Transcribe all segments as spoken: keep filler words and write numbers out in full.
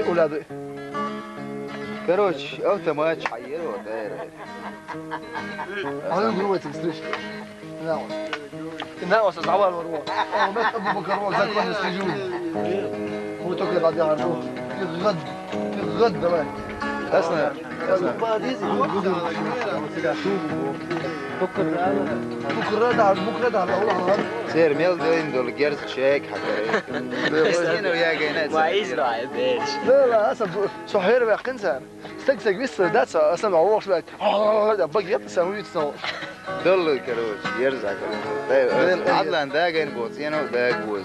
Улады. Короче, автомат хьаера, вот, аьра. Она грубая, ты слышишь? На вот. На вот, завал рву. О, у нас Абу Бакар, вот, законы слежу. Вот только надо, ну. Ты гад, ты гад, давай. Ясно? Ясно. Букрада, букрада, Аллах. Цер мел дайн дол герз чек хакаре. Эстен уяген. Ма из ва берш. Ла, ла, аса бу-, со хер вакин сан. Стек, стек вис дац, аса ма вохш вак. Ала, ала, ала, баг ят сан вит сан. Дол, короче, ерз хакаре. Дай, адлан дагайн боц, яно даг боз.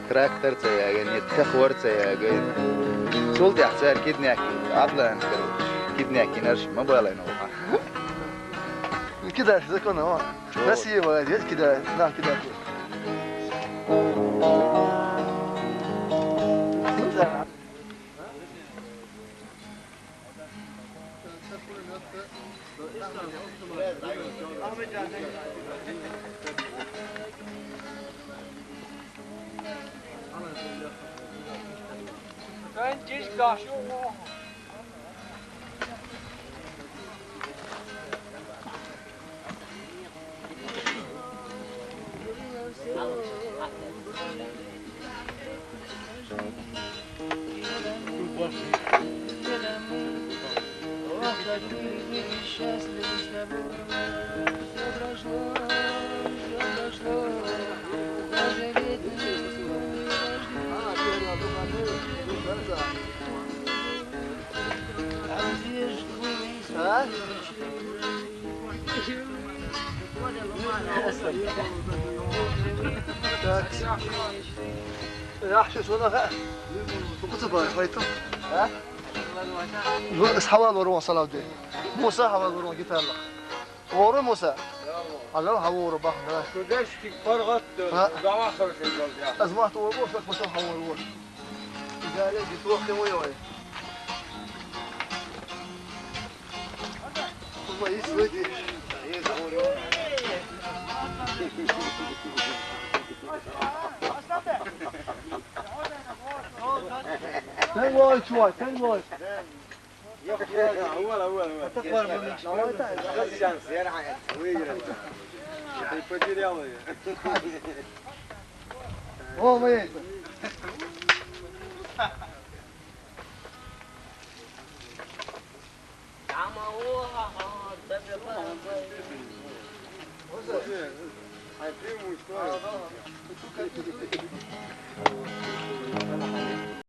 Трактор ца яган, нет, тахвар ца яган. Сол дяхцар кидняк, адлан, короче. Кидняк инаш ма балайн. Кидай, законно, о. Россия, молодец, кидай, на, кидай. А? Так. Яхшы, шуна ха. Бу кызы бар, хайту. А? Бу ис хавал орун салавды. Муса хавал орун гитарлык. Ору Муса. Алла хавал ору бах, да. Кудеш тик паргатты. Ха. Дава хыршын жолда. Азмат ору, шак Муса хавал ору. Идале битвох кем ой ой. Sen var, çuval, sen var. Yok, yok, yok. Awal, awal, awal. Atak var bunun içinde. Kız şansı, yani, hayat. Buraya girelim. Şey, потерял её. О, моя.